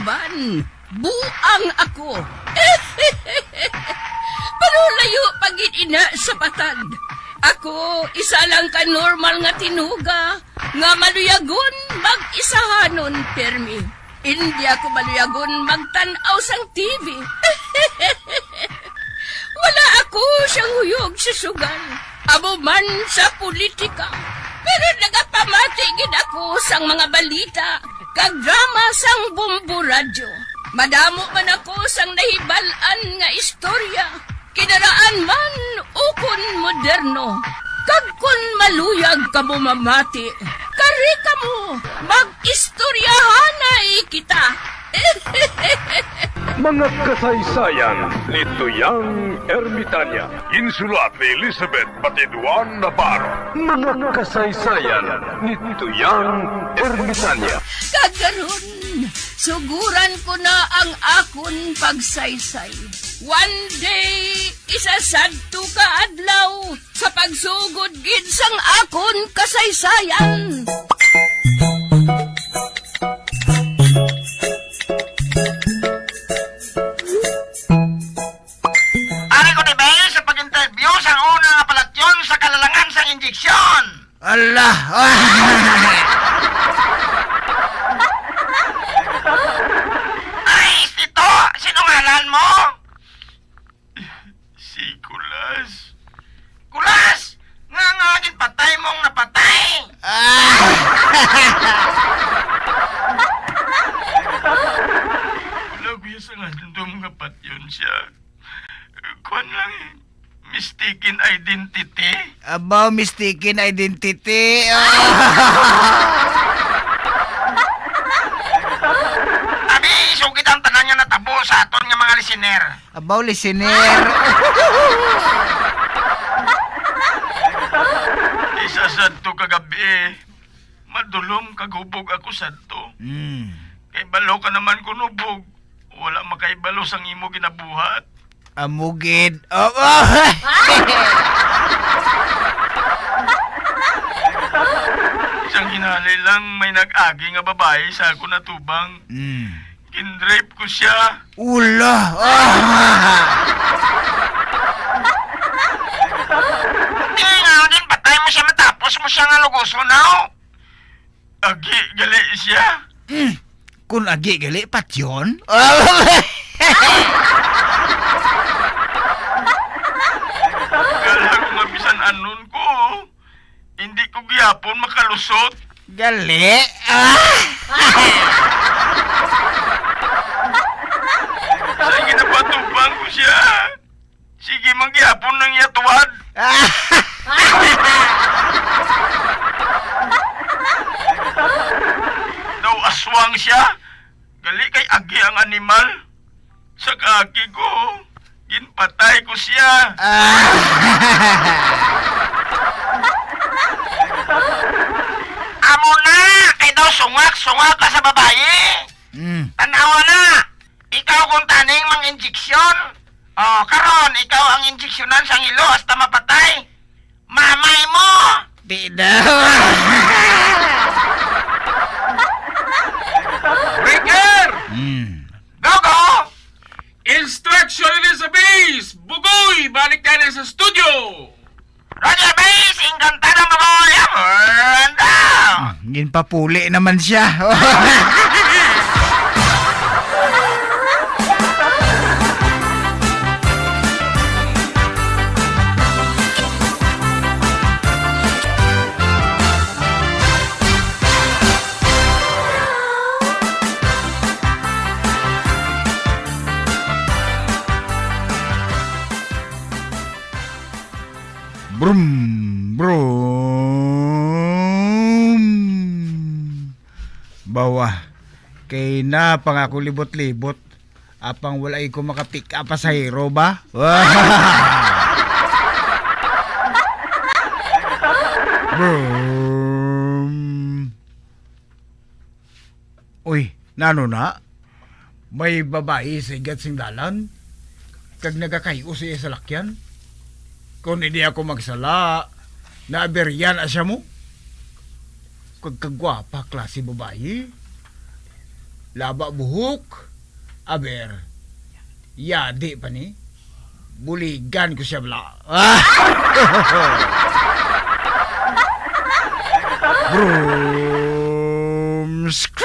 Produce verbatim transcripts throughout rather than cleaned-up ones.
Ban, buang ako. Pero layo pa gid ina sa patag. Ako, isa lang ka normal nga tinuga nga maluyagon mag-isahanon pirmi. Hindi ako maluyagon magtan-aw sang T V. Wala ako siyang huyog sa sugal, amo man sa politika. Pero nagapamati gid ako sang mga balita kag drama sang Bombo Radyo. Madamo man ako sang nahibal-an nga istorya, kinaraan man ukon moderno. Kag kon maluyag kamo mamati, kari kamo, mag-istoryahanay kita. Mga kasaysayan ni Tuyang Ermitanya. Insulat ni Elizabeth Batiduan Navarro. Mga kasaysayan ni Tuyang Ermitanya. Kag karon, suguran ko na ang akon pagsaysay. One day, isa sadto ka adlaw, sa pagsugod gid sang akon kasaysayan. Ari ko ni Bay sa pag-interview sang una nga palatyon sa kalalangan sang injeksyon. Ala! Ay, Tito, sino ngalan mo? Si Kulas. Kulas! Nga, nga, ginpatay mong napatay? Ah! Wala ko yung sa nga nandun nga patyon siya. Kuwan lang eh. Mistaken identity? Abaw, mistaken identity. Ah! Abi, sugid ang tanan nga natabo sa aton nga mga listener. Abaw, listener. Isa sadto kagabi, madulom kag hubog ako sadto. Mm. Kay balo ka naman kun hubog, wala makahibalo sang imo ginabuhat. Amo gid. Oh, oh. Sang hinali lang may nag-agi nga babayi sa akon atubang. Mm. Gin-rape ko siya. Ula! Ah! Di nga, ginpatay mo siya matapos mo siya nga luguson, no? Agi gali siya. Hmm. Kun agi gali, patyon? Kala ko nga bisan anon ko, hindi ko gihapon makalusot. Gali? Ah! Sa ginapatubang ko siya, sige man gihapon nang yatwad. Ah! Daw aswang siya, gali kay agi ang animal. Sa kaagi ko, ginpatay ko siya. Ah. Amo na, kay daw sungak-sungak ka sa babayi. Mm. Tanawa na, ikaw kung taning mang injeksyon. Oh, karon, ikaw ang injeksyonan sang ilo hasta mapatay. Mamay mo! Di daw. Breaker! Hmm. Go, go! Instruction, Elizabeth! Bugoy, balik tayo sa studio! Roger Bass, Encantado, Bugoy! Amanda! Hmm, ginpapuli naman siya. Brum, brum. Bawa, kay na pa nga ako libot-libot. Apang wala ko maka-pick up pasahero ba? Brum. Uy, nano na? May babayi sa igat sing dalan, kag nagakay-o sa iya salakyan. Kon hindi ako magsala, naaberyan na siya mo. Kag kagwapa klase babayi. Laba buhok. Aber, yadi pa ni. Buligan ko siya bala. Broom screech!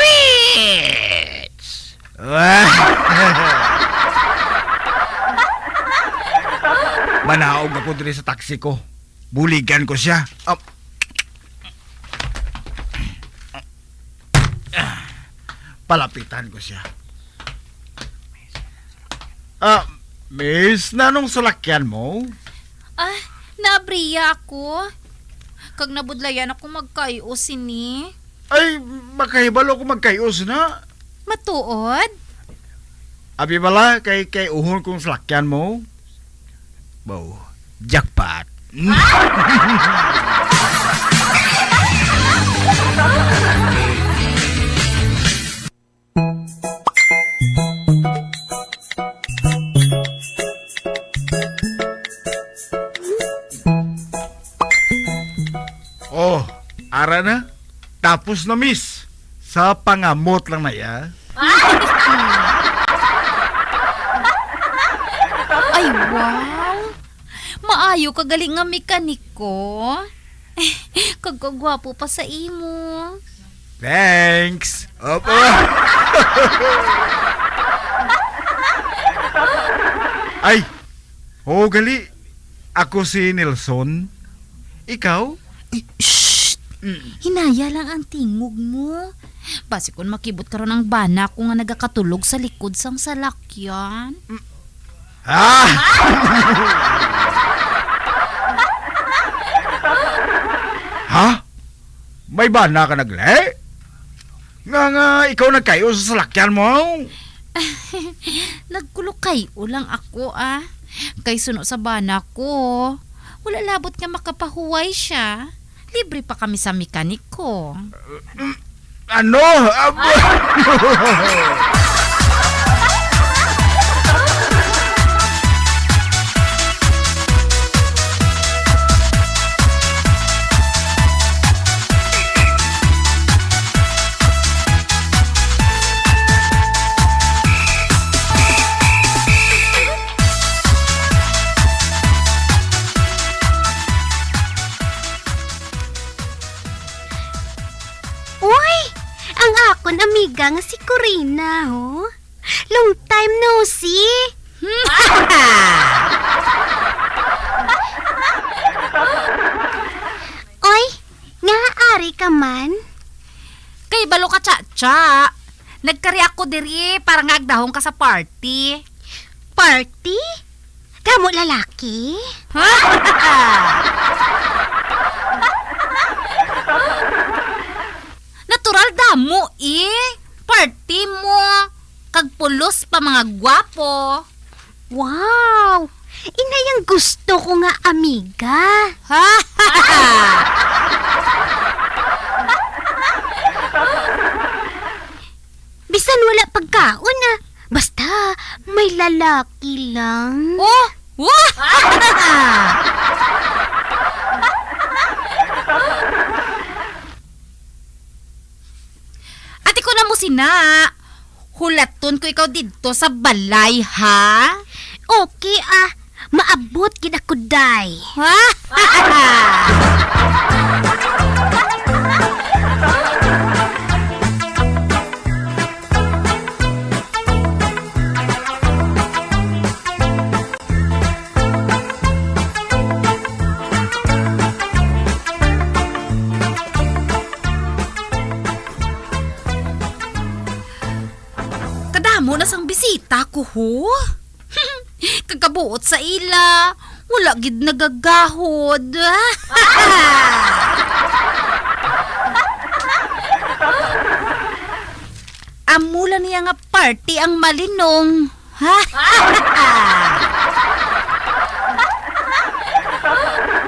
Manaog ako diri sa taxi ko. Buligan ko siya. Ah. Palapitan ko siya. Ah, miss, nanong salakyan mo? Ah, naabriya ako. Kag nabudlayan ako magkaios sini. Ay, makahibalo ko magkaios na. Matuod? Abi bala, kay, kay uhon kong salakyan mo. Wow, jackpot. Oh, ara na. Tapos na, miss. Sa pangamot lang na ya. Ay, wow! Maayo ka gali nga mekaniko. Kag kagwapo pa sa imo. Thanks. Opo. Ay, oo, gali. Ako si Nelson. Ikaw? Ay, shh! Mm. Hinaya lang ang tingog mo. Basi kun makibot karon ang bana ko nga nagakatulog sa likod sang salakyan. Mm. Ah! Ha? May bana ka nagli? Nga, nga ikaw nagkayo sa salakyan mo? Nagkulukay-o lang ako, ah. Kay suno sa bana ko, wala labot nga makapahuway siya. Libre pa kami sa mekaniko. Ano? Ab- Uy! Ang akon amiga nga si Corina, oh. Long time no see. Oy, nga ari ka man? Kay balo ka, Cha-cha. Nagkari ako diri para nga agdahon ka sa party. Party? Damo lalaki? Natural damo, eh. Party mo. Kag pulos pa mga gwapo. Wow! Inay ang gusto ko nga amiga. Bisan wala pagkaon, ah. Basta may lalaki lang. Oh! Wah! Ate ko na mo sina. Hulaton ko ikaw didto sa balay, ha? Okay, ah. Maabot gid ako, day. Kadamo na sang bisita ko, ho. Kagkabuot sa ila, wala gid nagagahod. Amo lang niya nga party ang malinong.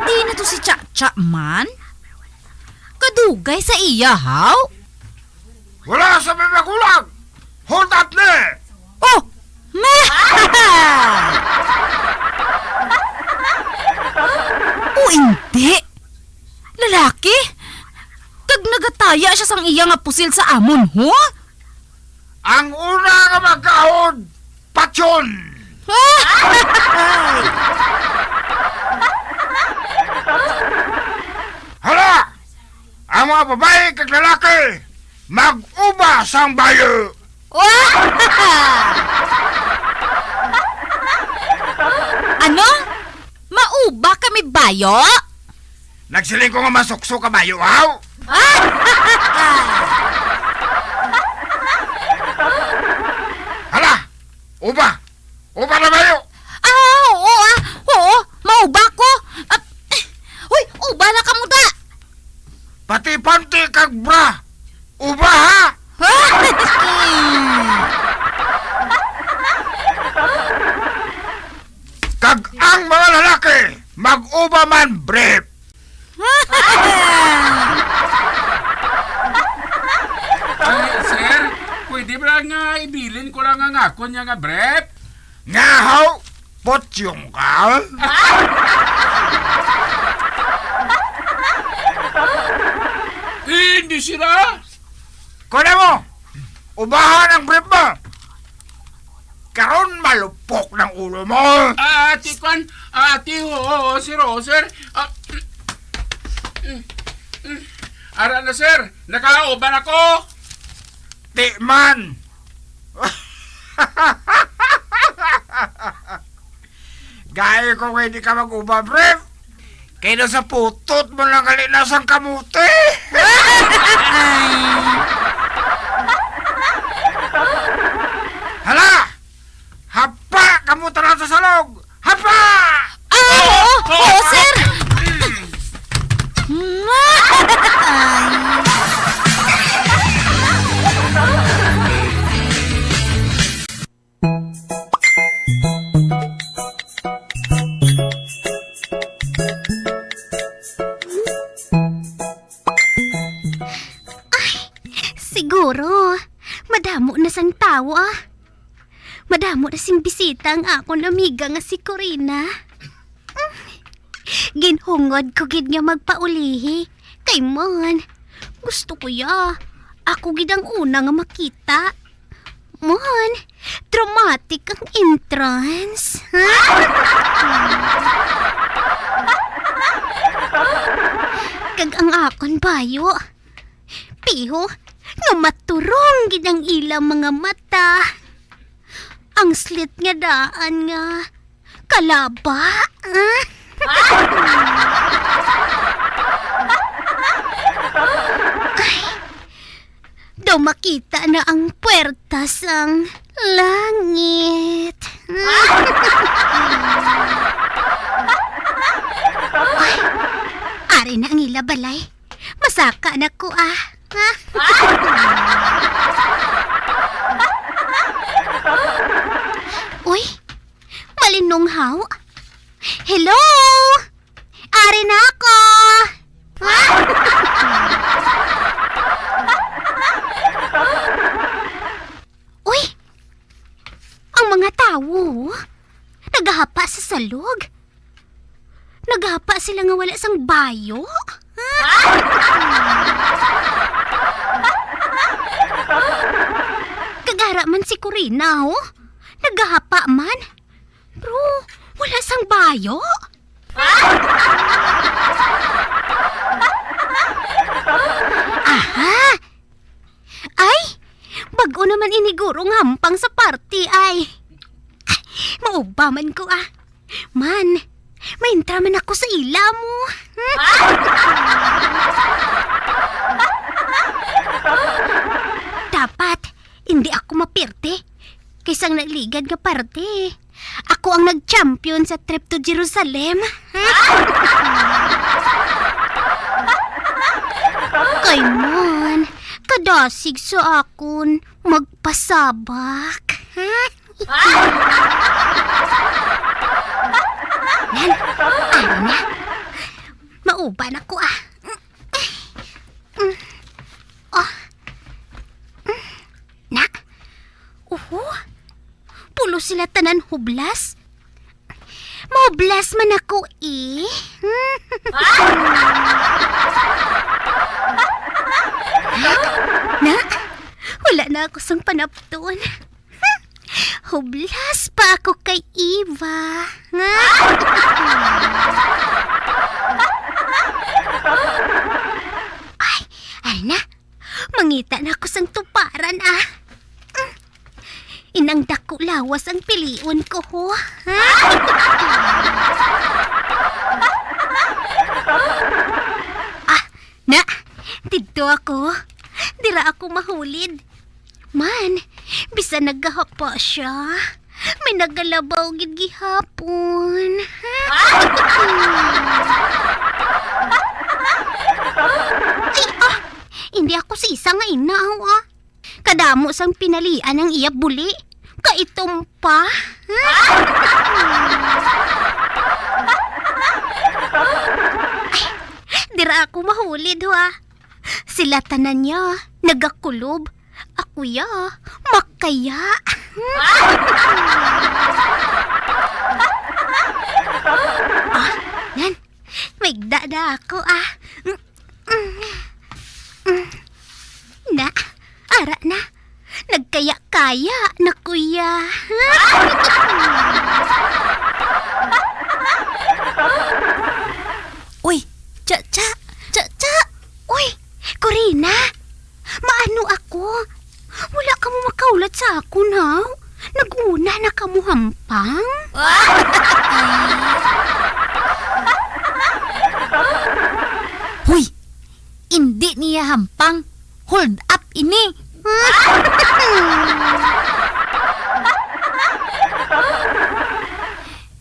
Di na to si Cha-Cha man? Kadugay sa iya, haw? Wala sa may magulang! Hold up ni! Oh! Ma! O hindi! Lalaki? Kag nagataya siya sang iya nga pusil sa amon, ho? Chon! Hala! Ang mga babayi kag lalaki, mag-uba sang bayo! Ano? Mauba kami bayo? Nagsiling ko nga masukso ka bayo, haw? Hala! Uba! Uba na bayo! Ah, oo, ah. Oo, mauba ko. Ah, eh, uy, uba na kamo da. Pati panty kag bra. Uba, ha? Kag ang mga lalaki, mag-uba man brief. Ay, sir, pwede ba nga ibilin ko lang ang akon nga brief? Nga haw, putyong ka? Eh, hindi sila. Kunin mo! Ubahan ang brief mo! Karon malupok ng ulo mo! Ah, ati, kwan, ati, oo, sir, oo, sir. Ah, mm, mm, mm. Ara na, sir. Nakauban ako. Di man. Gay ko nga hindi ka mag-uba, brief. Kay nasa putot mo lang gali na sang kamote. Hala! Hapa kamo tanan sa salog! Hapa! Ah, oo, oo, sir. Ay, siguro, madamo na sang tawo, ah. Madamo na sing bisita ang akon amiga nga si Corina. Ginhungod ko gid nga magpaulihi. Kay man, gusto ko ya. Ako gid ang una nga makita. Man, dramatic ang entrance. Kag ang akon bayo. Piho, nga maturong gid ang ila mga mata. Ang slit nga daan nga kalaba. Ah? Ay, daw makita na ang puwerta sang langit. Ay, ari na ang ila balay. Masaka na ko, ah. Uy, malinong haw. Hello? Ari na ako. Uy, ang mga tawo nagahapa sa salog. Nagahapa sila nga wala sang bayo. Kag ara man si Corina, oh. Nagahapa man. Pero wala sang bayo. Aha! Ay, bag-o naman ini guro nga hampang sa party ay. Mauba man ko, ah. Man, maintra man ako sa ila mo. Dapat, hindi ako mapirte. Kay sang nagligad nga party, ako ang nag-champion sa trip to Jerusalem. Kay man, kadasig sa akon magpasabak. Nan, ano na? Mauban ako, ah. Mm. Oh. Mm. Na? Uho? Pulos sila tanan hublas? Mahublas man ako, eh. Na? Wala na ako sang panapton. Makublas pa ako kay Eva. Ay, ay na. Mangita na ako sang tuparan, ah. Inang dako lawas ang pilion ko, ho. Ah, na, didto ako. Dira ako mahulid. Man, bisan nagahapa siya, may nagalabaw gid gihapon. Ay, ah, hindi ako si isa nga inaw, ah. Kadamo sang pinalian ang iya buli. Kaitom pa. Ay, dira ako mahulid, ha. Sila tanan niya, nagakulob. Ako ya, makaya. Ah, nan, may dada ako, ah. Na, ara na. Nagkaya-kaya na, kuya. Uy, Cha-cha, Cha-cha. Uy, Corina, maano ako? Wala kamo makahulat sa akon, ha? Nag-una na kamo hampang? Hoy, indi niya hampang. Hold up ini.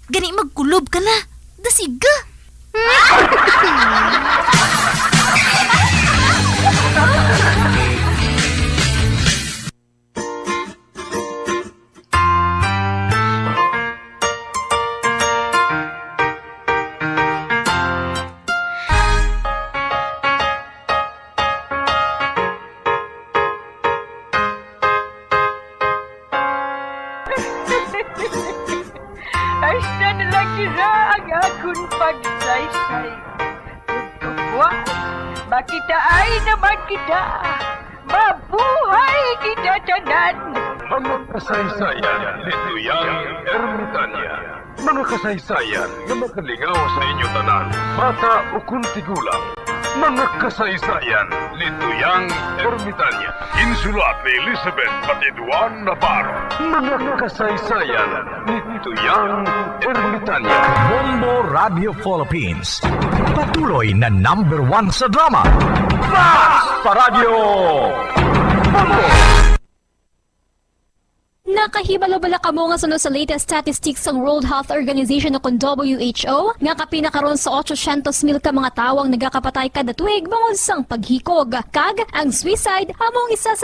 Gani magkulob ka na. Dasiga. Hasta na lang dira ang akon pagsaysay. Ug buwas, makitaay naman kita. Mabuhay kita tanan! Mga kasaysayan ni Tuyang Ermitania. Mga kasaysayan nga makalingaw sa inyo tanan, bata ukon tigulang. Mga kasaysayan ni Tuyang Ermitania. Insulat ni Elizabeth Batiduan Navarro. Mga kasaysayan ni Tuyang Ermitania. Bombo Radio Philippines. Patuloy na number one sa drama. Fast pa Radyo! Bombo! Nakahibalo bala kamo nga suno sa latest statistics sang World Health Organization o kon W H O nga kapin na karon sa otsosyentos mil ka mga tawo ang nagakapatay kada tuig bangod sang paghikog, kag ang suicide amo ang isa sa